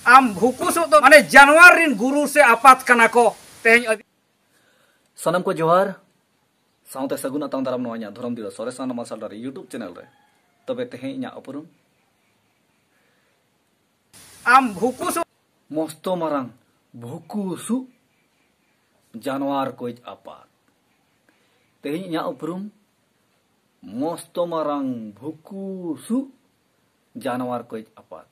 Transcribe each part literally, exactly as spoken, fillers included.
ᱟᱢ ᱵᱷᱩᱠᱩᱥᱚᱜ ᱫᱚ ᱢᱟᱱᱮ ᱡᱟᱱᱣᱟᱨ ᱨᱤᱱ ᱜᱩᱨᱩ ᱥᱮ ᱟᱯᱟᱛ ᱠᱟᱱᱟ ᱠᱚ᱾ ᱛᱮᱦᱮᱧ ᱟᱹᱫᱤ- ᱥᱟᱱᱟᱢ ᱠᱚ ᱡᱚᱦᱟᱨ, ᱥᱟᱶᱛᱮ ᱥᱟᱹᱜᱩᱱ ᱟᱛᱟᱝ ᱫᱟᱨᱟᱢ ᱱᱚᱣᱟ ᱤᱧᱟᱹᱜ ᱫᱷᱚᱨᱚᱢ ᱫᱤᱲᱟ ᱥᱚᱨᱮᱥ ᱟᱱ ᱢᱟᱨᱥᱟᱞ ᱰᱟᱦᱟᱨ YouTube ᱪᱮᱱᱮᱞ ᱨᱮ᱾ ᱛᱚᱵᱮ ᱛᱮᱦᱮᱧ ᱤᱧᱟᱹᱜ ᱩᱯᱨᱩᱢ, ᱟᱢ ᱵᱷᱩᱠᱩᱥᱚᱜ ᱢᱚᱥᱛᱚ ᱢᱟᱨᱟᱝ ᱵᱷᱩᱠᱩᱥᱩᱜ ᱡᱟᱱᱣᱟᱨ ᱠᱚᱭᱤᱡ ᱟᱯᱟᱛ᱾ ᱛᱮᱦᱮᱧ ᱤᱧᱟᱹᱜ ᱩᱯᱨᱩᱢ, ᱢᱚᱥᱛᱚ ᱢᱟᱨᱟᱝ ᱵᱷᱩᱠᱩᱥᱩᱜ ᱡᱟᱱᱣᱟᱨ ᱠᱚᱭᱤᱡ ᱟᱯᱟᱛ᱾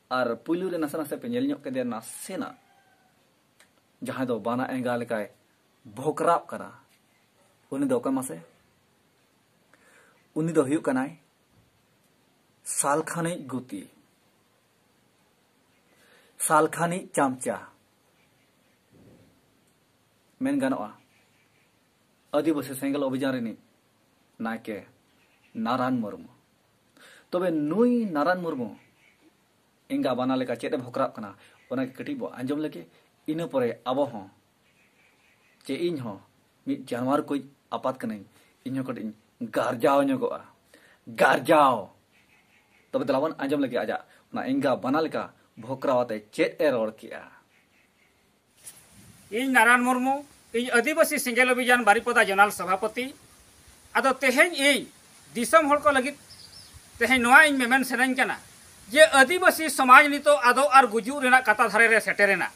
ᱟᱨ ᱯᱩᱭᱞᱩ ᱨᱮ ᱱᱟᱥᱮ ᱱᱟᱥᱮ ᱯᱮ ᱧᱮᱞ ᱧᱚᱜ ᱠᱮᱫᱮᱭᱟ, ᱱᱟᱥᱮᱱᱟᱜ ᱡᱟᱦᱟᱸᱭ ᱫᱚ ᱵᱟᱱᱟ ᱮᱸᱜᱟ ᱞᱮᱠᱟᱭ ᱵᱷᱚᱠᱨᱟᱣᱜ ᱠᱟᱱᱟ, ᱩᱱᱤ ᱫᱚ ᱚᱠᱚᱭ ᱢᱟᱥᱮ? ᱩᱱᱤ ᱫᱚ ᱦᱩᱭᱩᱜ ᱠᱟᱱᱟᱭ ᱥᱟᱞᱠᱷᱟᱱᱤᱡ ᱜᱩᱛᱤ, ᱥᱟᱞᱠᱷᱟᱱᱤᱡ ᱪᱟᱢᱪᱟ᱾ ᱢᱮᱱ ᱜᱟᱱᱚᱜᱼᱟ, ᱟᱹᱫᱤᱵᱟᱹᱥᱤ ᱥᱮᱸᱜᱮᱞ ᱚᱵᱷᱤᱡᱟᱱ ᱨᱤᱱᱤᱡ ᱱᱟᱭᱠᱮ ᱱᱟᱨᱟᱱ ᱢᱩᱨᱢᱩ᱾ ᱛᱚᱵᱮ ᱱᱩᱭ ᱱᱟᱨᱟᱱ ᱢᱩᱨᱢᱩ ᱮᱸᱜᱟ ᱵᱟᱱᱟ ᱞᱮᱠᱟ ᱪᱮᱫ ᱮ ᱵᱷᱚᱠᱨᱟᱜ ᱠᱟᱱᱟ, ᱚᱱᱟ ᱜᱮ ᱠᱟᱹᱴᱤᱡ ᱵᱚ ᱟᱸᱡᱚᱢ ᱞᱮᱜᱮ᱾ ᱤᱱᱟᱹ ᱯᱚᱨᱮ ᱟᱵᱚ ᱦᱚᱸ, ᱪᱮ ᱤᱧ ᱦᱚᱸ ᱢᱤᱫ ᱡᱟᱱᱣᱟᱨ ᱠᱚᱭᱤᱡ ᱟᱯᱟᱛ ᱠᱟᱹᱱᱟᱹᱧ, ᱤᱧ ᱦᱚᱸ ᱠᱟᱹᱴᱤᱡ ᱤᱧ ᱜᱟᱨᱡᱟᱣ ᱧᱚᱜᱚᱜᱼᱟ᱾ ᱜᱟᱨᱡᱟᱣ! ᱛᱚᱵᱮ ᱫᱮᱞᱟ ᱵᱚᱱ ᱟᱸᱡᱚᱢ ᱞᱮᱜᱮ ᱟᱡᱟᱜ ᱚᱱᱟ ᱮᱸᱜᱟ ᱵᱟᱱᱟ ᱞᱮᱠᱟ ᱵᱷᱚᱠᱨᱟᱣ ᱟᱛᱮ ᱪᱮᱫ ᱮ ᱨᱚᱲ ᱠᱮᱜᱼᱟ᱾ ᱤᱧ ᱱᱟᱨᱟᱱ ᱢᱩᱨᱢᱩ, ᱤᱧ ᱟᱹᱫᱤᱵᱟᱹᱥᱤ ᱥᱮᱸᱜᱮᱞ ᱚᱵᱷᱤᱡᱟᱱ ᱵᱟᱨᱤᱯᱚᱫᱟ ᱡᱚᱱᱟᱞ ᱥᱚᱵᱷᱟᱯᱚᱛᱤ᱾ ᱟᱫᱚ ᱛᱮᱦᱮᱧ ᱤᱧ ᱫᱤᱥᱚᱢ ᱦᱚᱲ ᱠᱚ ᱞᱟᱹᱜᱤᱫ ᱛᱮᱦᱮᱧ ᱱᱚᱣᱟ ᱤᱧ ᱢᱮᱢᱮᱱ ᱥᱟᱱᱟᱧ ᱠᱟᱱᱟ ᱡᱮ ᱟᱹᱫᱤᱵᱟᱹᱥᱤ ᱥᱚᱢᱟᱡᱽ ᱱᱤᱛᱚᱜ ᱟᱫᱚᱜ ᱟᱨ ᱜᱩᱡᱩᱜ ᱨᱮᱱᱟᱜ ᱠᱟᱛᱷᱟ ᱫᱷᱟᱨᱮ ᱨᱮ ᱥᱮᱴᱮᱨᱮᱱᱟ᱾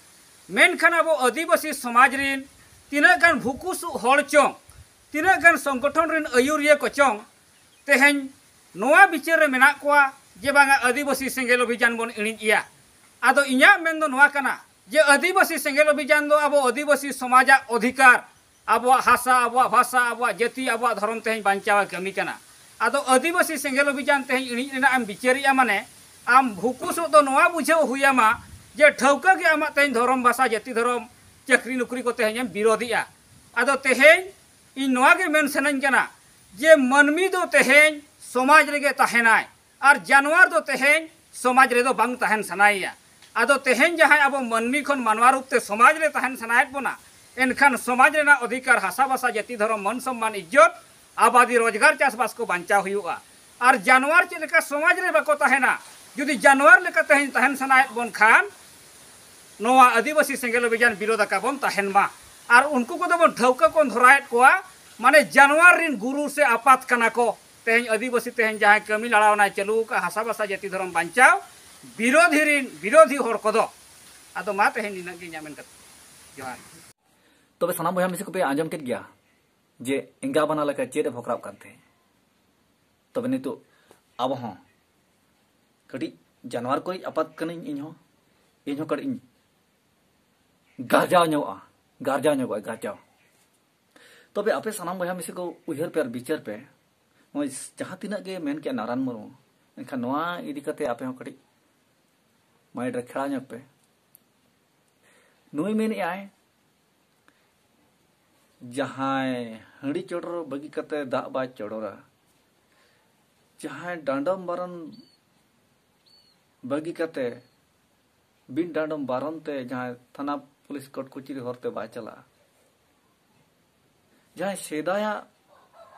ᱢᱮᱱᱠᱷᱟᱱ ᱟᱵᱚ ᱟᱹᱫᱤᱵᱟᱹᱥᱤ ᱥᱚᱢᱟᱡᱽ ᱨᱤᱱ ᱛᱤᱱᱟᱹᱜ ᱜᱟᱱ ᱵᱷᱩᱠᱩᱥᱩᱜ ᱦᱚᱲ ᱪᱚᱝ, ᱛᱤᱱᱟᱹᱜ ᱜᱟᱱ ᱥᱚᱝᱜᱚᱴᱷᱚᱱ ᱨᱤᱱ ᱟᱹᱭᱩᱨᱤᱭᱟᱹ ᱠᱚ ᱪᱚᱝ, ᱛᱮᱦᱮᱧ ᱱᱚᱣᱟ ᱵᱤᱪᱟᱹᱨ ᱨᱮ ᱢᱮᱱᱟᱜ ᱠᱚᱣᱟ ᱡᱮ ᱵᱟᱝᱟ ᱟᱹᱫᱤᱵᱟᱹᱥᱤ ᱥᱮᱸᱜᱮᱞ ᱚᱵᱷᱤᱡᱟᱱ ᱵᱚᱱ ᱤᱬᱤᱡ ᱮᱭᱟ᱾ ᱟᱫᱚ ᱤᱧᱟᱹᱜ ᱢᱮᱱ ᱫᱚ ᱱᱚᱣᱟ ᱠᱟᱱᱟ ᱡᱮ ᱟᱹᱫᱤᱵᱟᱹᱥᱤ ᱥᱮᱸᱜᱮᱞ ᱚᱵᱷᱤᱡᱟᱱ ᱫᱚ ᱟᱵᱚ ᱟᱹᱫᱤᱵᱟᱹᱥᱤ ᱥᱚᱢᱟᱡᱟᱜ ᱚᱫᱷᱤᱠᱟᱨ, ᱟᱵᱚᱣᱟᱜ ᱦᱟᱥᱟ, ᱟᱵᱚᱣᱟᱜ ᱵᱷᱟᱥᱟ, ᱟᱵᱚᱣᱟᱜ ᱡᱟᱹᱛᱤ, ᱟᱵᱚᱣᱟᱜ ᱫᱷᱚᱨᱚᱢ ᱛᱮᱦᱮᱧ ᱵᱟᱧᱪᱟᱣ ᱮ ᱠᱟᱹᱢᱤ ᱠᱟᱱᱟ᱾ ᱟᱫᱚ ᱟᱹᱫᱤᱵᱟᱹᱥᱤ ᱥᱮᱸᱜᱮᱞ ᱚᱵᱷᱤᱡᱟᱱ ᱛᱮᱦᱮᱧ ᱤᱬᱤᱡ ᱨᱮᱱᱟᱜ ᱮᱢ ᱵᱤᱪᱟᱹᱨᱮᱜᱼᱟ, ᱢᱟᱱᱮ ᱟᱢ ᱵᱷᱩᱠᱩᱥᱚᱜ ᱫᱚ ᱱᱚᱣᱟ ᱵᱩᱡᱷᱟᱹᱣ ᱦᱩᱭ ᱟᱢᱟ ᱡᱮ ᱴᱷᱟᱹᱣᱠᱟᱹ ᱜᱮ ᱟᱢᱟᱜ ᱛᱮᱦᱮᱧ ᱫᱷᱚᱨᱚᱢ, ᱵᱷᱟᱥᱟ, ᱡᱟᱹᱛᱤ, ᱫᱷᱚᱨᱚᱢ, ᱪᱟᱹᱠᱨᱤ ᱱᱚᱠᱨᱤ ᱠᱚ ᱛᱮᱦᱮᱧ ᱮᱢ ᱵᱤᱨᱳᱫᱷᱮᱜᱼᱟ᱾ ᱟᱫᱚ ᱛᱮᱦᱮᱧ ᱤᱧ ᱱᱚᱣᱟ ᱜᱮ ᱢᱮᱱ ᱥᱟᱱᱟᱧ ᱠᱟᱱᱟ ᱡᱮ ᱢᱟᱹᱱᱢᱤ ᱫᱚ ᱛᱮᱦᱮᱧ ᱥᱚᱢᱟᱡᱽ ᱨᱮᱜᱮ ᱛᱟᱦᱮᱱᱟᱭ ᱟᱨ ᱡᱟᱱᱣᱟᱨ ᱫᱚ ᱛᱮᱦᱮᱧ ᱥᱚᱢᱟᱡᱽ ᱨᱮᱫᱚ ᱵᱟᱝ ᱛᱟᱦᱮᱱ ᱥᱟᱱᱟᱭᱮᱭᱟ᱾ ᱟᱫᱚ ᱛᱮᱦᱮᱧ ᱡᱟᱦᱟᱸᱭ ᱟᱵᱚ ᱢᱟᱹᱱᱢᱤ ᱠᱷᱚᱱ ᱢᱟᱱᱣᱟ ᱨᱩᱯ ᱛᱮ ᱥᱚᱢᱟᱡᱽ ᱨᱮ ᱛᱟᱦᱮᱱ ᱥᱟᱱᱟᱭᱮᱫ ᱵᱚᱱᱟ, ᱮᱱᱠᱷᱟᱱ ᱥᱚᱢᱟᱡᱽ ᱨᱮᱱᱟᱜ ᱚᱫᱷᱤᱠᱟᱨ, ᱦᱟᱥᱟ ᱵᱷᱟᱥᱟ, ᱡᱟᱹᱛᱤ, ᱫᱷᱚᱨᱚᱢ, ᱢᱟᱹᱱ ᱥᱚᱢᱢᱟᱱ, ᱤᱡᱽᱡᱚᱛ, ᱟᱵᱟᱫᱤ, ᱨᱳᱡᱽᱜᱟᱨ, ᱪᱟᱥᱵᱟᱥ ᱠᱚ ᱵᱟᱧᱪᱟᱣ ᱦᱩᱭᱩᱜᱼᱟ᱾ ᱟᱨ ᱡᱟᱱᱣᱟᱨ ᱪᱮᱫ ᱞᱮᱠᱟ ᱥᱚᱢᱟᱡᱽ ᱨᱮ ᱵᱟᱠᱚ ᱛᱟᱦᱮᱱᱟ, ᱡᱩᱫᱤ ᱡᱟᱱᱣᱟᱨ ᱞᱮᱠᱟ ᱛᱮᱦᱮᱧ ᱛᱟᱦᱮᱱ ᱥᱟᱱᱟᱭᱮᱫ ᱵᱚᱱ ᱠᱷᱟᱱ, ᱱᱚᱣᱟ ᱟᱹᱫᱤᱵᱟᱹᱥᱤ ᱥᱮᱸᱜᱮᱞ ᱚᱵᱷᱤᱡᱟᱱ ᱵᱤᱨᱳᱫᱷ ᱟᱠᱟ ᱵᱚᱱ ᱛᱟᱦᱮᱱ ᱢᱟ᱾ ᱟᱨ ᱩᱱᱠᱩ ᱠᱚᱫᱚ ᱵᱚᱱ ᱴᱷᱟᱹᱣᱠᱟᱹ ᱠᱚ ᱫᱷᱚᱨᱟᱭᱮᱫ ᱠᱚᱣᱟ, ᱢᱟᱱᱮ ᱡᱟᱱᱣᱟᱨ ᱨᱤᱱ ᱜᱩᱨᱩ ᱥᱮ ᱟᱯᱟᱛ ᱠᱟᱱᱟ ᱠᱚ᱾ ᱛᱮᱦᱮᱧ ᱟᱹᱫᱤᱵᱟᱹᱥᱤ ᱛᱮᱦᱮᱧ ᱡᱟᱦᱟᱸᱭ ᱠᱟᱹᱢᱤ ᱞᱟᱲᱟᱣᱱᱟᱭ ᱪᱟᱹᱞᱩ ᱟᱠᱟᱫ ᱦᱟᱥᱟᱵᱷᱟᱥᱟ ᱡᱟᱹᱛᱤ ᱫᱷᱚᱨᱚᱢ ᱵᱟᱧᱪᱟᱣ ᱵᱤᱨᱳᱫᱷᱤ ᱨᱤᱱ ᱵᱤᱨᱳᱫᱷᱤ ᱦᱚᱲ ᱠᱚᱫᱚ᱾ ᱟᱫᱚ ᱢᱟ ᱛᱮᱦᱮᱧ ᱱᱤᱱᱟᱹᱜ ᱜᱮ ᱤᱧᱟᱹᱜ ᱢᱮᱱ ᱠᱟᱛᱮ᱾ ᱡᱚᱦᱟᱨ᱾ ᱛᱚᱵᱮ ᱥᱟᱱᱟᱢ ᱵᱚᱭᱦᱟ ᱢᱤᱥᱤ ᱠᱚᱯᱮ ᱟᱸᱡᱚᱢ ᱠᱮᱫ ᱜᱮᱭᱟ ᱡᱮ ᱮᱸᱜᱟ ᱵᱟᱱᱟ ᱞᱮᱠᱟ ᱪᱮᱫ ᱮ ᱵᱷᱚᱠᱨᱟᱣ ᱠᱟᱱ ᱛᱟᱦᱮᱸ᱾ ᱛᱚᱵᱮ ᱱᱤᱛᱚᱜ ᱟᱵᱚ ᱦᱚᱸ ᱠᱟᱹᱴᱤᱡ ᱡᱟᱱᱣᱟᱨ ᱠᱚᱭᱤᱡ ᱟᱯᱟᱛ ᱠᱟᱹᱱᱟᱹᱧ ᱤᱧ ᱦᱚᱸ᱾ ᱤᱧ ᱦᱚᱸ ᱠᱟᱹᱴᱤᱡ ᱤᱧ ᱜᱟᱨᱡᱟᱣ ᱧᱚᱜᱼᱟ, ᱜᱟᱨᱡᱟᱣ ᱧᱚᱜᱚᱜᱼᱟ, ᱜᱟᱨᱡᱟᱣ᱾ ᱛᱚᱵᱮ ᱟᱯᱮ ᱥᱟᱱᱟᱢ ᱵᱚᱭᱦᱟ ᱢᱤᱥᱤ ᱠᱚ ᱩᱭᱦᱟᱹᱨ ᱯᱮ ᱟᱨ ᱵᱤᱪᱟᱹᱨ ᱯᱮ, ᱱᱚᱜᱼᱚᱭ ᱡᱟᱦᱟᱸ ᱛᱤᱱᱟᱹᱜ ᱜᱮ ᱢᱮᱱ ᱠᱮᱜᱼᱟ ᱱᱟᱨᱟᱱ ᱢᱩᱨᱢᱩ, ᱮᱱᱠᱷᱟᱱ ᱱᱚᱣᱟ ᱤᱫᱤ ᱠᱟᱛᱮ ᱟᱯᱮ ᱦᱚᱸ ᱠᱟᱹᱴᱤᱡ ᱢᱟᱭᱤᱱᱰ ᱨᱮ ᱠᱷᱮᱲᱟ ᱧᱚᱜ ᱯᱮ᱾ ᱱᱩᱭ ᱢᱮᱱᱮᱜᱼᱟᱭ, ᱡᱟᱦᱟᱸᱭ ᱦᱟᱺᱰᱤ ᱪᱚᱰᱚᱨ ᱵᱟᱹᱜᱤ ᱠᱟᱛᱮ ᱫᱟᱜ ᱵᱟᱭ ᱪᱚᱰᱚᱨᱟ, ᱡᱟᱦᱟᱸᱭ ᱰᱟᱸᱰᱚᱢ ᱵᱟᱨᱚᱱ ᱵᱟᱹᱜᱤ ᱠᱟᱛᱮ, ᱵᱤᱱ ᱰᱟᱸᱰᱚᱢ ᱵᱟᱨᱚᱱ ᱛᱮ ᱡᱟᱦᱟᱸᱭ ᱛᱷᱟᱱᱟ ᱯᱩᱞᱤᱥ ᱠᱳᱨᱴ ᱠᱚᱪᱤᱨᱤ ᱦᱚᱨᱛᱮ ᱵᱟᱭ ᱪᱟᱞᱟᱜᱼᱟ, ᱡᱟᱦᱟᱸᱭ ᱥᱮᱫᱟᱭᱟᱜ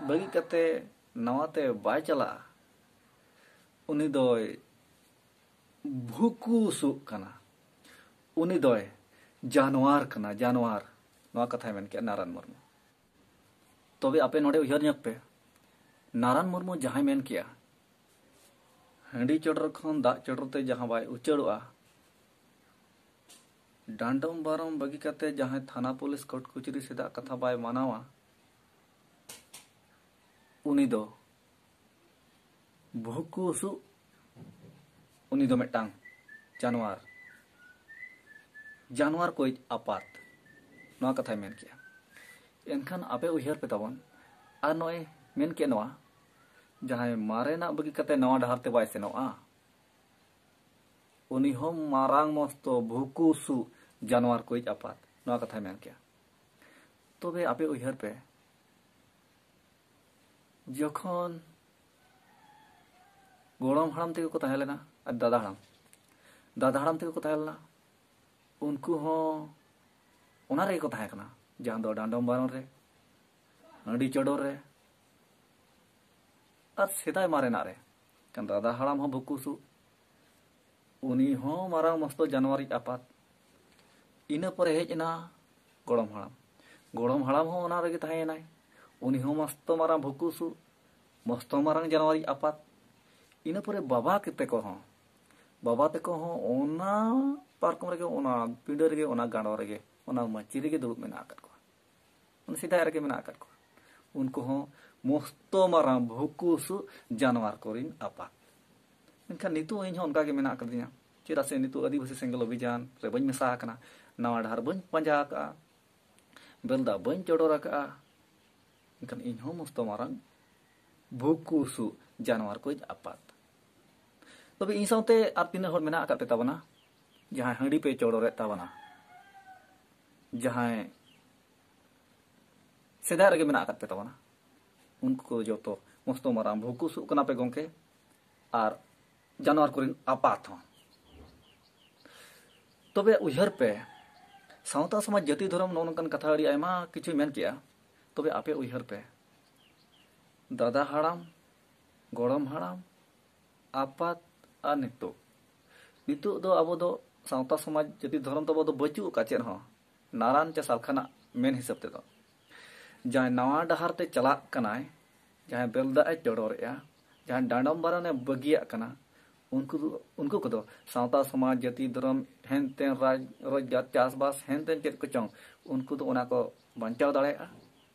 ᱵᱟᱹᱜᱤ ᱠᱟᱛᱮ ᱱᱟᱣᱟᱛᱮ ᱵᱟᱭ ᱪᱟᱞᱟᱜᱼᱟ, ᱩᱱᱤ ᱫᱚᱭ ᱵᱷᱩᱠᱩᱥᱩᱜ ᱠᱟᱱᱟ, ᱩᱱᱤ ᱫᱚᱭ ᱡᱟᱱᱣᱟᱨ ᱠᱟᱱᱟ, ᱡᱟᱱᱣᱟᱨ᱾ ᱱᱚᱣᱟ ᱠᱟᱛᱷᱟᱭ ᱢᱮᱱ ᱠᱮᱜᱼᱟ ᱱᱟᱨᱟᱱ ᱢᱩᱨᱢᱩ᱾ ᱛᱚᱵᱮ ᱟᱯᱮ ᱱᱚᱰᱮ ᱩᱭᱦᱟᱹᱨ ᱧᱚᱜ ᱯᱮ, ᱱᱟᱨᱟᱱ ᱢᱩᱨᱢᱩ ᱡᱟᱦᱟᱸᱭ ᱢᱮᱱ ᱠᱮᱜᱼᱟ, ᱦᱟᱺᱰᱤ ᱪᱚᱰᱚᱨ ᱠᱷᱚᱱ ᱫᱟᱜ ᱪᱚᱰᱚᱨ ᱛᱮ ᱡᱟᱦᱟᱸ ᱵᱟᱭ ᱩᱪᱟᱹᱲᱚᱜᱼᱟ, ᱰᱟᱸᱰᱚᱢ ᱵᱟᱨᱚᱢ ᱵᱟᱹᱜᱤ ᱠᱟᱛᱮ ᱡᱟᱦᱟᱸᱭ ᱛᱷᱟᱱᱟ ᱯᱩᱞᱤᱥ ᱠᱳᱨᱴ ᱠᱚᱪᱩᱨᱤ ᱥᱮᱫᱟᱜ ᱠᱟᱛᱷᱟ ᱵᱟᱭ ᱢᱟᱱᱟᱣᱟ, ᱩᱱᱤ ᱫᱚ ᱵᱷᱩᱠᱩᱥᱩᱜ, ᱩᱱᱤ ᱫᱚ ᱢᱤᱫᱴᱟᱝ ᱡᱟᱱᱣᱟᱨ, ᱡᱟᱱᱣᱟᱨ ᱠᱚᱭᱤᱡ ᱟᱯᱟᱛ, ᱱᱚᱣᱟ ᱠᱟᱛᱷᱟᱭ ᱢᱮᱱ ᱠᱮᱜᱼᱟ᱾ ᱮᱱᱠᱷᱟᱱ ᱟᱯᱮ ᱩᱭᱦᱟᱹᱨ ᱯᱮ ᱛᱟᱵᱚᱱ, ᱟᱨ ᱱᱚᱜᱼᱚᱭ ᱢᱮᱱ ᱠᱮᱜ ᱱᱚᱣᱟ, ᱡᱟᱦᱟᱸᱭ ᱢᱟᱨᱮᱱᱟᱜ ᱵᱟᱹᱜᱤ ᱠᱟᱛᱮ ᱱᱟᱣᱟ ᱰᱟᱦᱟᱨ ᱛᱮ ᱵᱟᱭ ᱥᱮᱱᱚᱜᱼᱟ, ᱩᱱᱤ ᱦᱚᱸ ᱢᱟᱨᱟᱝ ᱢᱚᱥᱛᱚ ᱵᱷᱩᱠᱩᱥᱩ ᱡᱟᱱᱣᱟᱨ ᱠᱚᱭᱤᱡ ᱟᱯᱟᱛ, ᱱᱚᱣᱟ ᱠᱟᱛᱷᱟᱭ ᱢᱮᱱ ᱠᱮᱜᱼᱟ᱾ ᱛᱚᱵᱮ ᱟᱯᱮ ᱩᱭᱦᱟᱹᱨ ᱯᱮ, ᱡᱚᱠᱷᱚᱱ ᱜᱚᱲᱚᱢ ᱦᱟᱲᱟᱢ ᱛᱮᱠᱚ ᱠᱚ ᱛᱟᱦᱮᱸ ᱞᱮᱱᱟ ᱟᱨ ᱫᱟᱫᱟ ᱦᱟᱲᱟᱢ, ᱫᱟᱫᱟ ᱦᱟᱲᱟᱢ ᱛᱮᱠᱚ ᱠᱚ ᱛᱟᱦᱮᱸ ᱞᱮᱱᱟ, ᱩᱱᱠᱩ ᱦᱚᱸ ᱚᱱᱟ ᱨᱮᱜᱮ ᱠᱚ ᱛᱟᱦᱮᱸ ᱠᱟᱱᱟ, ᱡᱟᱦᱟᱸ ᱫᱚ ᱰᱟᱸᱰᱚᱢ ᱵᱟᱨᱚᱱ ᱨᱮ, ᱦᱟᱺᱰᱤ ᱪᱚᱰᱚᱨ ᱨᱮ, ᱟᱨ ᱥᱮᱫᱟᱭ ᱢᱟᱨᱮᱱᱟᱜ ᱨᱮ᱾ ᱠᱷᱟᱱ ᱫᱟᱫᱟ ᱦᱟᱲᱟᱢ ᱦᱚᱸ ᱵᱷᱩᱠᱩᱥᱩ, ᱩᱱᱤ ᱦᱚᱸ ᱢᱟᱨᱟᱝ ᱢᱚᱥᱛᱚ ᱡᱟᱱᱣᱟᱨᱤᱡ ᱟᱯᱟᱛ᱾ ᱤᱱᱟᱹ ᱯᱚᱨᱮ ᱦᱮᱡ ᱮᱱᱟ ᱜᱚᱲᱚᱢ ᱦᱟᱲᱟᱢ᱾ ᱜᱚᱲᱚᱢ ᱦᱟᱲᱟᱢ ᱦᱚᱸ ᱚᱱᱟ ᱨᱮᱜᱮ ᱛᱟᱦᱮᱸᱭᱮᱱᱟᱭ᱾ ᱩᱱᱤ ᱦᱚᱸ ᱢᱚᱥᱛᱚ ᱢᱟᱨᱟᱝ ᱵᱷᱩᱠᱩ ᱥᱩᱜ, ᱢᱚᱥᱛᱚ ᱢᱟᱨᱟᱝ ᱡᱟᱱᱣᱟᱨᱤᱡ ᱟᱯᱟᱛ᱾ ᱤᱱᱟᱹ ᱯᱚᱨᱮ ᱵᱟᱵᱟ ᱛᱮᱠᱚ ᱦᱚᱸ, ᱵᱟᱵᱟ ᱛᱮᱠᱚ ᱦᱚᱸ ᱚᱱᱟ ᱯᱟᱨᱠᱚᱢ ᱨᱮᱜᱮ, ᱚᱱᱟ ᱯᱤᱸᱰᱟᱹ ᱨᱮᱜᱮ, ᱚᱱᱟ ᱜᱟᱸᱰᱚ ᱨᱮᱜᱮ, ᱚᱱᱟ ᱢᱟᱹᱪᱤ ᱨᱮᱜᱮ ᱫᱩᱲᱩᱵ ᱢᱮᱱᱟᱜ ᱟᱠᱟᱫ ᱠᱚᱣᱟ᱾ ᱚᱱᱟ ᱥᱮᱫᱟᱭ ᱨᱮᱜᱮ ᱢᱮᱱᱟᱜ ᱟᱠᱟᱫ ᱠᱚᱣᱟ᱾ ᱩᱱᱠᱩ ᱦᱚᱸ ᱢᱚᱥᱛᱚ ᱢᱟᱨᱟᱝ ᱵᱷᱩᱠᱩ ᱥᱩᱜ ᱡᱟᱱᱣᱟᱨ ᱠᱚᱨᱮᱱ ᱟᱯᱟᱛ᱾ ᱢᱮᱱᱠᱷᱟᱱ ᱱᱤᱛᱚᱜ ᱤᱧ ᱦᱚᱸ ᱚᱱᱠᱟ ᱜᱮ ᱢᱮᱱᱟᱜ ᱟᱠᱟᱫᱤᱧᱟ᱾ ᱪᱮᱫᱟᱜ ᱥᱮ ᱱᱤᱛᱚᱜ ᱟᱹᱫᱤᱵᱟᱹᱥᱤ ᱥᱮᱸᱜᱮᱞ ᱚᱵᱷᱤᱡᱟᱱ ᱨᱮ ᱵᱟᱹᱧ ᱢᱮᱥᱟ ᱟᱠᱟᱱᱟ, ᱱᱟᱣᱟ ᱰᱟᱦᱟᱨ ᱵᱟᱹᱧ ᱯᱟᱸᱡᱟ ᱟᱠᱟᱫᱼᱟ, ᱵᱮᱞᱫᱟ ᱵᱟᱹᱧ ᱪᱚᱰᱚᱨ ᱟᱠᱟᱫᱼᱟ᱾ ᱢᱮᱱᱠᱷᱟᱱ ᱤᱧ ᱦᱚᱸ ᱢᱚᱥᱛᱚ ᱢᱟᱨᱟᱝ ᱵᱷᱩᱠᱩ ᱥᱩᱜ ᱡᱟᱱᱣᱟᱨ ᱠᱚ ᱟᱯᱟᱛ᱾ ᱛᱚᱵᱮ ᱤᱧ ᱥᱟᱶᱛᱮ ᱟᱨ ᱛᱤᱱᱟᱹᱜ ᱦᱚᱲ ᱢᱮᱱᱟᱜ ᱟᱠᱟᱫ ᱯᱮ ᱛᱟᱵᱚᱱᱟ, ᱡᱟᱦᱟᱸᱭ ᱦᱟᱺᱰᱤ ᱯᱮ ᱪᱚᱰᱚᱨᱮᱫ ᱛᱟᱵᱚᱱᱟ, ᱡᱟᱦᱟᱸᱭ ᱥᱮᱫᱟᱭ ᱨᱮᱜᱮ ᱢᱮᱱᱟᱜ ᱟᱠᱟᱫ ᱯᱮ ᱛᱟᱵᱚᱱᱟ, ᱩᱱᱠᱩ ᱠᱚ ᱡᱚᱛᱚ ᱢᱚᱥᱛᱚ ᱢᱟᱨᱟᱝ ᱵᱷᱩᱠᱩ ᱥᱩᱜ ᱠᱟᱱᱟ ᱯᱮ ᱜᱚᱢᱠᱮ, ᱟᱨ ᱡᱟᱱᱣᱟᱨ ᱠᱚᱨᱮᱱ ᱟᱯᱟᱛ ᱦᱚᱸ᱾ ᱛᱚᱵᱮ ᱩᱭᱦᱟᱹᱨ ᱯᱮ, ᱥᱟᱶᱛᱟ ᱥᱚᱢᱟᱡᱽ ᱡᱟᱹᱛᱤ ᱫᱷᱚᱨᱚᱢ ᱱᱚᱜᱼᱚ ᱱᱚᱝᱠᱟᱱ ᱠᱟᱛᱷᱟ ᱟᱹᱰᱤ ᱟᱭᱢᱟ ᱠᱤᱪᱷᱩ ᱢᱮᱱ ᱠᱮᱜᱼᱟ᱾ ᱛᱚᱵᱮ ᱟᱯᱮ ᱩᱭᱦᱟᱹᱨ ᱯᱮ, ᱫᱟᱫᱟ ᱦᱟᱲᱟᱢ, ᱜᱚᱲᱚᱢ ᱦᱟᱲᱟᱢ, ᱟᱯᱟᱛ ᱟᱨ ᱱᱤᱛᱚᱜ, ᱱᱤᱛᱚᱜ ᱫᱚ ᱟᱵᱚ ᱫᱚ ᱥᱟᱶᱛᱟ ᱥᱚᱢᱟᱡᱽ ᱡᱟᱹᱛᱤ ᱫᱷᱚᱨᱚᱢ ᱛᱟᱵᱚ ᱫᱚ ᱵᱟᱹᱪᱩᱜ ᱟᱠᱟᱫ ᱪᱮᱫ ᱦᱚᱸ᱾ ᱱᱟᱨᱟᱱ ᱪᱮ ᱥᱟᱞᱠᱷᱟᱱᱟᱜ ᱢᱮᱱ ᱦᱤᱥᱟᱹᱵ ᱛᱮᱫᱚ, ᱡᱟᱦᱟᱸᱭ ᱱᱟᱣᱟ ᱰᱟᱦᱟᱨ ᱛᱮ ᱪᱟᱞᱟᱜ ᱠᱟᱱᱟᱭ, ᱡᱟᱦᱟᱸᱭ ᱵᱮᱞᱫᱟᱜ ᱮ ᱪᱚᱰᱚᱨᱮᱜᱼᱟ, ᱡᱟᱦᱟᱸᱭ ᱰᱟᱸᱰᱚᱢ ᱵᱟᱨᱚᱱᱮ ᱵᱟᱹᱜᱤᱭᱟᱜ ᱠᱟᱱᱟ, ᱩᱱᱠᱩ ᱫᱚ, ᱩᱱᱠᱩ ᱠᱚᱫᱚ ᱥᱟᱶᱛᱟ ᱥᱚᱢᱟᱡᱽ ᱡᱟᱹᱛᱤ ᱫᱷᱚᱨᱚᱢ ᱦᱮᱱᱛᱮᱱ ᱨᱟᱡᱽ ᱨᱳᱡᱽᱜᱟᱨ ᱪᱟᱥᱵᱟᱥ ᱦᱮᱱᱛᱮᱱ ᱪᱮᱫ ᱠᱚᱪᱚᱝ, ᱩᱱᱠᱩ ᱫᱚ ᱚᱱᱟ ᱠᱚ ᱵᱟᱧᱪᱟᱣ ᱫᱟᱲᱮᱭᱟᱜᱼᱟ᱾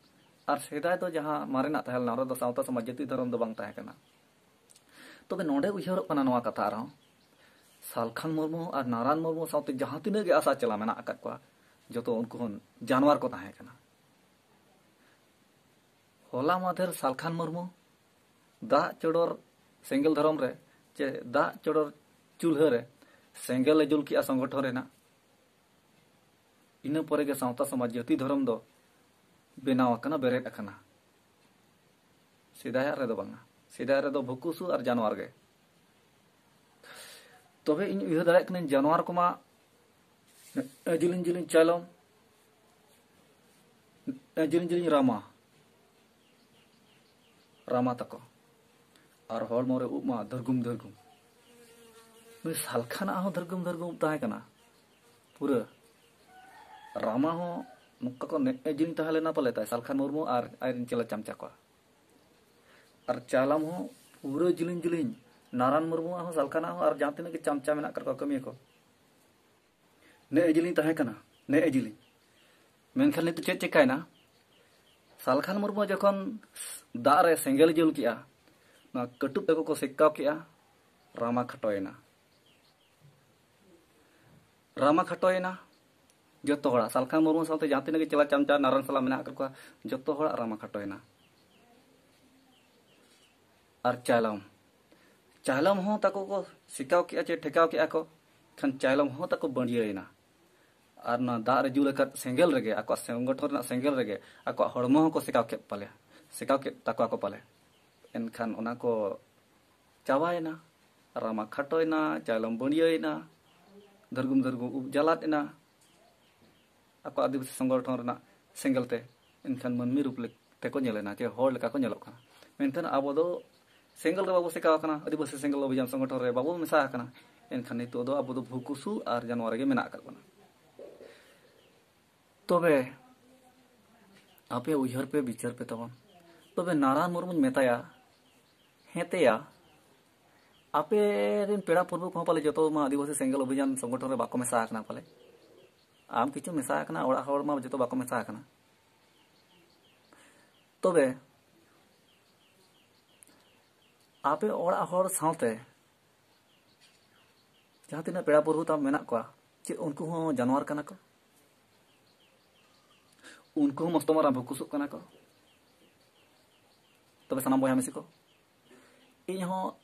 ᱟᱨ ᱥᱮᱫᱟᱭ ᱫᱚ ᱡᱟᱦᱟᱸ ᱢᱟᱨᱮᱱᱟᱜ ᱛᱟᱦᱮᱸ ᱞᱮᱱᱟ, ᱚᱱᱟ ᱫᱚ ᱥᱟᱶᱛᱟ ᱥᱚᱢᱟᱡᱽ ᱡᱟᱹᱛᱤ ᱫᱷᱚᱨᱚᱢ ᱫᱚ ᱵᱟᱝ ᱛᱟᱦᱮᱸ ᱠᱟᱱᱟ᱾ ᱛᱚᱵᱮ ᱱᱚᱰᱮ ᱩᱭᱦᱟᱹᱨᱚᱜ ᱠᱟᱱᱟ ᱱᱚᱣᱟ ᱠᱟᱛᱷᱟ ᱟᱨᱦᱚᱸ, ᱥᱟᱞᱠᱷᱟᱱ ᱢᱩᱨᱢᱩ ᱟᱨ ᱱᱟᱨᱟᱱ ᱢᱩᱨᱢᱩ ᱥᱟᱶᱛᱮ ᱡᱟᱦᱟᱸ ᱛᱤᱱᱟᱹᱜ ᱜᱮ ᱟᱥᱟ ᱪᱮᱞᱟ ᱢᱮᱱᱟᱜ ᱟᱠᱟᱫ ᱠᱚᱣᱟ, ᱡᱚᱛᱚ ᱩᱱᱠᱩ ᱦᱚᱸ ᱡᱟᱱᱣᱟᱨ ᱠᱚ ᱛᱟᱦᱮᱸ ᱠᱟᱱᱟ᱾ ᱦᱚᱞᱟ ᱢᱟᱫᱷᱮᱨ ᱥᱟᱞᱠᱷᱟᱱ ᱢᱩᱨᱢᱩ ᱫᱟᱜ ᱪᱚᱰᱚᱨ ᱥᱮᱸᱜᱮᱞ ᱫᱷᱚᱨᱚᱢ ᱨᱮ, ᱪᱮ ᱫᱟᱜ ᱪᱚᱰᱚᱨ ᱪᱩᱞᱦᱟᱹ ᱨᱮ ᱥᱮᱸᱜᱮᱞ ᱮ ᱡᱩᱞ ᱠᱮᱜᱼᱟ ᱥᱚᱝᱜᱚᱴᱷᱚᱱ ᱨᱮᱱᱟᱜ᱾ ᱤᱱᱟᱹ ᱯᱚᱨᱮ ᱜᱮ ᱥᱟᱶᱛᱟ ᱥᱚᱢᱟᱡᱽ ᱡᱟᱹᱛᱤ ᱫᱷᱚᱨᱚᱢ ᱫᱚ ᱵᱮᱱᱟᱣ ᱟᱠᱟᱱᱟ, ᱵᱮᱨᱮᱫ ᱟᱠᱟᱱᱟ᱾ ᱥᱮᱫᱟᱭᱟᱜ ᱨᱮᱫᱚ ᱵᱟᱝᱟ᱾ ᱥᱮᱫᱟᱭ ᱨᱮᱫᱚ ᱵᱷᱩᱠᱩᱥᱩ ᱟᱨ ᱡᱟᱱᱣᱟᱨ ᱜᱮ᱾ ᱛᱚᱵᱮ ᱤᱧ ᱩᱭᱦᱟᱹᱨ ᱫᱟᱲᱮᱭᱟᱜ ᱠᱟᱹᱱᱟᱹᱧ, ᱡᱟᱱᱣᱟᱨ ᱠᱚᱢᱟ ᱡᱤᱞᱤᱧ ᱡᱤᱞᱤᱧ ᱪᱟᱭᱞᱚᱢ, ᱡᱤᱞᱤᱧ ᱡᱤᱞᱤᱧ ᱨᱟᱢᱟ, ᱨᱟᱢᱟ ᱛᱟᱠᱚ, ᱟᱨ ᱦᱚᱲᱢᱚ ᱨᱮ ᱩᱵ ᱢᱟ ᱫᱷᱟᱹᱨᱜᱩᱢ ᱫᱷᱟᱹᱨᱜᱩᱢ᱾ ᱱᱩᱭ ᱥᱟᱞᱠᱷᱟᱱᱟᱜ ᱦᱚᱸ ᱫᱷᱟᱹᱨᱜᱩᱢ ᱫᱷᱟᱹᱨᱜᱩᱢ ᱩᱵ ᱛᱟᱦᱮᱸ ᱠᱟᱱᱟ ᱯᱩᱨᱟᱹ᱾ ᱨᱟᱢᱟ ᱦᱚᱸ ᱱᱚᱝᱠᱟ ᱠᱚ ᱱᱮ ᱡᱤᱞᱤᱧ ᱛᱟᱦᱮᱸ ᱞᱮᱱᱟ ᱯᱟᱞᱮ ᱛᱟᱭ, ᱥᱟᱞᱠᱷᱟᱱ ᱢᱩᱨᱢᱩ ᱟᱨ ᱟᱡᱨᱮᱱ ᱪᱮᱞᱟ ᱪᱟᱢᱪᱟ ᱠᱚ᱾ ᱟᱨ ᱪᱟᱭᱞᱟᱢ ᱦᱚᱸ ᱯᱩᱨᱟᱹ ᱡᱤᱞᱤᱧ ᱡᱤᱞᱤᱧ, ᱱᱟᱨᱟᱱ ᱢᱩᱨᱢᱩᱣᱟᱜ ᱦᱚᱸ, ᱥᱟᱞᱠᱷᱟᱱᱟᱜ ᱦᱚᱸ, ᱟᱨ ᱡᱟᱦᱟᱸ ᱛᱤᱱᱟᱹᱜ ᱜᱮ ᱪᱟᱢᱪᱟ ᱢᱮᱱᱟᱜ ᱟᱠᱟᱫ ᱠᱚᱣᱟ ᱠᱟᱹᱢᱤᱭᱟᱹ ᱠᱚ, ᱱᱮ ᱡᱤᱞᱤᱧ ᱛᱟᱦᱮᱸ ᱠᱟᱱᱟ, ᱱᱮ ᱡᱤᱞᱤᱧ᱾ ᱢᱮᱱᱠᱷᱟᱱ ᱱᱤᱛᱚᱜ ᱪᱮᱫ ᱪᱮᱠᱟᱭᱮᱱᱟ? ᱥᱟᱞᱠᱷᱟᱱ ᱢᱩᱨᱢᱩ ᱡᱚᱠᱷᱚᱱ ᱫᱟᱜ ᱨᱮ ᱥᱮᱸᱜᱮᱞ ᱡᱩᱞ ᱠᱮᱜᱼᱟ, ᱱᱚᱣᱟ ᱠᱟᱹᱴᱩᱵ ᱛᱟᱠᱚ ᱠᱚ ᱥᱮᱠᱟᱣ ᱠᱮᱜᱼᱟ, ᱨᱟᱢᱟ ᱠᱷᱟᱴᱚᱭᱮᱱᱟ᱾ ᱨᱟᱢᱟ ᱠᱷᱟᱴᱚᱭᱮᱱᱟ ᱡᱚᱛᱚ ᱦᱚᱲᱟᱜ, ᱥᱟᱞᱠᱷᱟᱱ ᱢᱩᱨᱢᱩ ᱥᱟᱶᱛᱮ ᱡᱟᱦᱟᱸ ᱛᱤᱱᱟᱹᱜ ᱜᱮ ᱪᱮᱞᱟ ᱪᱟᱢᱪᱟ ᱱᱟᱨᱟᱱ ᱥᱟᱞᱟᱜ ᱢᱮᱱᱟᱜ ᱟᱠᱟᱫ ᱠᱚᱣᱟ, ᱡᱚᱛᱚ ᱦᱚᱲᱟᱜ ᱨᱟᱢᱟ ᱠᱷᱟᱴᱚᱭᱮᱱᱟ᱾ ᱟᱨ ᱪᱟᱭᱞᱚᱢ, ᱪᱟᱭᱞᱚᱢ ᱦᱚᱸ ᱛᱟᱠᱚ ᱠᱚ ᱥᱮᱠᱟᱣ ᱠᱮᱜᱼᱟ ᱪᱮ ᱴᱷᱮᱠᱟᱣ ᱠᱮᱜᱼᱟ ᱠᱚ, ᱠᱷᱟᱱ ᱪᱟᱭᱞᱚᱢ ᱦᱚᱸ ᱛᱟᱠᱚ ᱵᱟᱹᱲᱤᱭᱟᱹᱭᱮᱱᱟ᱾ ᱟᱨ ᱚᱱᱟ ᱫᱟᱜ ᱨᱮ ᱡᱩᱞ ᱟᱠᱟᱫ ᱥᱮᱸᱜᱮᱞ ᱨᱮᱜᱮ, ᱟᱠᱚᱣᱟᱜ ᱥᱚᱝᱜᱚᱴᱷᱚᱱ ᱨᱮᱱᱟᱜ ᱥᱮᱸᱜᱮᱞ ᱨᱮᱜᱮ ᱟᱠᱚᱣᱟᱜ ᱦᱚᱲᱢᱚ ᱦᱚᱸᱠᱚ ᱥᱮᱠᱟᱣ ᱠᱮᱫ ᱯᱟᱞᱮ, ᱥᱮᱠᱟᱣ ᱠᱮᱫ ᱛᱟᱠᱚᱣᱟ ᱠᱚ ᱯᱟᱞᱮ᱾ ᱮᱱᱠᱷᱟᱱ ᱚᱱᱟ ᱠᱚ ᱪᱟᱵᱟᱭᱮᱱᱟ, ᱨᱟᱢᱟ ᱠᱷᱟᱴᱚᱭᱮᱱᱟ, ᱪᱟᱭᱞᱚᱢ ᱵᱟᱹᱲᱤᱭᱟᱹᱭᱮᱱᱟ, ᱫᱷᱟᱹᱨᱜᱩᱢ ᱫᱷᱟᱹᱨᱜᱩᱢ ᱩᱵ ᱡᱟᱞᱟᱫ ᱮᱱᱟ ᱟᱠᱚ ᱟᱹᱫᱤᱵᱟᱹᱥᱤ ᱥᱚᱝᱜᱚᱴᱷᱚᱱ ᱨᱮᱱᱟᱜ ᱥᱮᱸᱜᱮᱞ ᱛᱮ᱾ ᱮᱱᱠᱷᱟᱱ ᱢᱟᱹᱱᱢᱤ ᱨᱩᱯ ᱞᱮᱠ- ᱛᱮᱠᱚ ᱧᱮᱞᱮᱱᱟ, ᱪᱮ ᱦᱚᱲ ᱞᱮᱠᱟ ᱠᱚ ᱧᱮᱞᱚᱜ ᱠᱟᱱᱟ᱾ ᱢᱮᱱᱠᱷᱟᱱ ᱟᱵᱚ ᱫᱚ ᱥᱮᱸᱜᱮᱞ ᱨᱮ ᱵᱟᱵᱚ ᱥᱮᱠᱟᱣ ᱟᱠᱟᱱᱟ, ᱟᱹᱫᱤᱵᱟᱹᱥᱤ ᱥᱮᱸᱜᱮᱞ ᱚᱵᱷᱤᱡᱟᱱ ᱥᱚᱝᱜᱚᱴᱷᱚᱱ ᱨᱮ ᱵᱟᱵᱚ ᱢᱮᱥᱟ ᱟᱠᱟᱱᱟ᱾ ᱮᱱᱠᱷᱟᱱ ᱱᱤᱛᱚᱜ ᱫᱚ ᱟᱵᱚ ᱫᱚ ᱵᱷᱩᱠᱩᱥᱩ ᱟᱨ ᱡᱟᱱᱣᱟᱨ ᱨᱮᱜᱮ ᱢᱮᱱᱟᱜ ᱟᱠᱟᱫ ᱵᱚᱱᱟ᱾ ᱛᱚᱵᱮ ᱟᱯᱮ ᱩᱭᱦᱟᱹᱨ ᱯᱮ, ᱵᱤᱪᱟᱹᱨ ᱯᱮ ᱛᱟᱵᱚᱱ᱾ ᱛᱚᱵᱮ ᱱᱟᱨᱟᱱ ᱢᱩᱨᱢᱩᱧ ᱢᱮᱛᱟᱭᱟ, ᱦᱮᱸᱛᱮᱭᱟ, ᱟᱯᱮ ᱨᱮᱱ ᱯᱮᱲᱟ ᱯᱩᱨᱵᱩ ᱠᱚᱦᱚᱸ ᱯᱟᱞᱮ ᱡᱚᱛᱚ ᱢᱟ ᱟᱹᱫᱤᱵᱟᱹᱥᱤ ᱥᱮᱸᱜᱮᱞ ᱚᱵᱷᱤᱡᱟᱱ ᱥᱚᱝᱜᱚᱴᱷᱚᱱ ᱨᱮ ᱵᱟᱠᱚ ᱢᱮᱥᱟ ᱟᱠᱟᱱᱟ ᱯᱟᱞᱮ᱾ ᱟᱢ ᱠᱤᱪᱷᱩ ᱢᱮᱥᱟ ᱟᱠᱟᱱᱟ, ᱚᱲᱟᱜ ᱦᱚᱲ ᱢᱟ ᱡᱚᱛᱚ ᱵᱟᱠᱚ ᱢᱮᱥᱟ ᱟᱠᱟᱱᱟ᱾ ᱛᱚᱵᱮ ᱟᱯᱮ ᱚᱲᱟᱜ ᱦᱚᱲ ᱥᱟᱶᱛᱮ ᱡᱟᱦᱟᱸ ᱛᱤᱱᱟᱹᱜ ᱯᱮᱲᱟ ᱯᱩᱨᱵᱩ ᱛᱟᱢ ᱢᱮᱱᱟᱜ ᱠᱚᱣᱟ, ᱪᱮᱫ ᱩᱱᱠᱩ ᱦᱚᱸ ᱡᱟᱱᱣᱟᱨ ᱠᱟᱱᱟ ᱠᱚ? ᱩᱱᱠᱩ ᱦᱚᱸ ᱢᱚᱥᱛᱚ ᱢᱟᱨᱟᱝ ᱵᱷᱩᱠᱩᱥᱚᱜ ᱠᱟᱱᱟ ᱠᱚ᱾ ᱛᱚᱵᱮ ᱥᱟᱱᱟᱢ ᱵᱚᱭᱦᱟ ᱢᱤᱥᱤ ᱠᱚ, ᱤᱧ ᱦᱚᱸ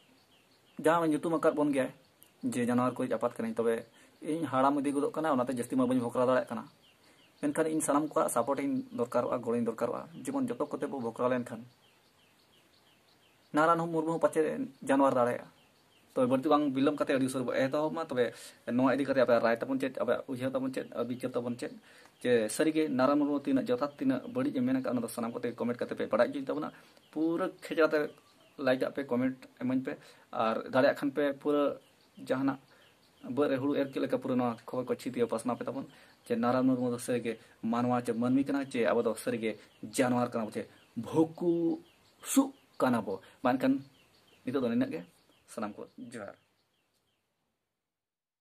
ᱡᱟᱦᱟᱸ ᱧᱩᱛᱩᱢ ᱟᱠᱟᱫ ᱵᱚᱱ ᱜᱮᱭᱟᱭ ᱡᱮ ᱡᱟᱱᱣᱟᱨ ᱠᱚ ᱟᱯᱟᱛ ᱠᱟᱹᱱᱟᱹᱧ, ᱛᱚᱵᱮ ᱤᱧ ᱦᱟᱲᱟᱢ ᱤᱫᱤ ᱜᱚᱫᱚᱜ ᱠᱟᱱᱟ, ᱚᱱᱟᱛᱮ ᱡᱟᱹᱥᱛᱤ ᱢᱟ ᱵᱟᱹᱧ ᱵᱷᱚᱠᱨᱟ ᱫᱟᱲᱮᱭᱟᱜ ᱠᱟᱱᱟ᱾ ᱢᱮᱱᱠᱷᱟᱱ ᱤᱧ ᱥᱟᱱᱟᱢ ᱠᱚᱣᱟᱜ ᱥᱟᱯᱳᱨᱴ ᱤᱧ ᱫᱚᱨᱠᱟᱨᱚᱜᱼᱟ, ᱜᱚᱲᱚᱧ ᱫᱚᱨᱠᱟᱨᱚᱜᱼᱟ᱾ ᱡᱮᱢᱚᱱ ᱡᱚᱛᱚ ᱠᱚᱛᱮ ᱵᱚ ᱵᱷᱚᱠᱨᱟ ᱞᱮᱱᱠᱷᱟᱱ ᱱᱟᱨᱟᱱ ᱦᱚᱸ ᱢᱩᱨᱢᱩ ᱦᱚᱸ ᱯᱟᱪᱮ ᱡᱟᱱᱣᱟᱨ ᱫᱟᱲᱮᱭᱟᱜᱼᱟ᱾ ᱛᱚᱵᱮ ᱵᱟᱹᱲᱛᱤ ᱵᱟᱝ ᱵᱤᱞᱚᱢ ᱠᱟᱛᱮ ᱟᱹᱰᱤ ᱩᱥᱟᱹᱨᱟ ᱵᱚ ᱮᱛᱚᱦᱚᱵ ᱢᱟ᱾ ᱛᱚᱵᱮ ᱱᱚᱣᱟ ᱤᱫᱤ ᱠᱟᱛᱮ ᱟᱯᱮᱭᱟᱜ ᱨᱟᱭ ᱛᱟᱵᱚᱱ ᱪᱮᱫ, ᱟᱯᱮᱭᱟᱜ ᱩᱭᱦᱟᱹᱨ ᱛᱟᱵᱚᱱ ᱪᱮᱫ, ᱟᱨ ᱵᱤᱪᱟᱹᱨ ᱛᱟᱵᱚᱱ ᱪᱮᱫ, ᱡᱮ ᱥᱟᱹᱨᱤᱜᱮ ᱱᱟᱨᱟᱱ ᱢᱩᱨᱢᱩ ᱛᱤᱱᱟᱹᱜ ᱡᱚᱛᱷᱟᱛ, ᱛᱤᱱᱟᱹᱜ ᱵᱟᱹᱲᱤᱡ ᱮ ᱢᱮᱱ ᱟᱠᱟᱫ, ᱚᱱᱟ ᱫᱚ ᱥᱟᱱᱟᱢ ᱠᱚᱛᱮ ᱠᱚᱢᱮᱱᱴ ᱠᱟᱛᱮ ᱯᱮ ᱵᱟᱲᱟᱭ ᱦᱚᱪᱚᱧ ᱛᱟᱵᱚᱱᱟ᱾ ᱯᱩᱨᱟᱹ ᱠᱷᱮᱪᱟ ᱛᱮ ᱞᱟᱭᱤᱠ ᱟᱜ ᱯᱮ, ᱠᱚᱢᱮᱱᱴ ᱮᱢᱟᱹᱧ ᱯᱮ, ᱟᱨ ᱫᱟᱲᱮᱭᱟᱜ ᱠᱷᱟᱱ ᱯᱮ ᱯᱩᱨᱟᱹ ᱡᱟᱦᱟᱱᱟᱜ ᱵᱟᱹᱫᱽ ᱨᱮ ᱦᱩᱲᱩ ᱮᱨ ᱪᱮᱫ ᱞᱮᱠᱟ ᱯᱩᱨᱟᱹ ᱱᱚᱣᱟ ᱠᱷᱚᱵᱚᱨ ᱠᱚ ᱪᱷᱤᱛᱤᱭᱟᱹ ᱯᱟᱥᱱᱟᱣ ᱯᱮ ᱛᱟᱵᱚᱱ, ᱡᱮ ᱱᱟᱨᱟᱭᱚᱱ ᱢᱩᱨᱢᱩ ᱫᱚ ᱥᱟᱹᱨᱤᱜᱮ ᱢᱟᱱᱣᱟ ᱪᱮ ᱢᱟᱹᱱᱢᱤ ᱠᱟᱱᱟ, ᱪᱮ ᱟᱵᱚ ᱫᱚ ᱥᱟᱹᱨᱤᱜᱮ ᱡᱟᱱᱣᱟᱨ ᱠᱟᱱᱟ ᱵᱚ, ᱪᱮ ᱵᱷᱩᱠᱩ ᱥᱩᱜ ᱠᱟᱱᱟ ᱵᱚ᱾ ᱢᱟ ᱮᱱᱠᱷᱟᱱ ᱱᱤᱛᱚᱜ ᱫᱚ ᱱᱤᱱᱟᱹᱜ ᱜᱮ᱾ ᱥᱟᱱᱟᱢ ᱠᱚ ᱡᱚᱦᱟᱨ᱾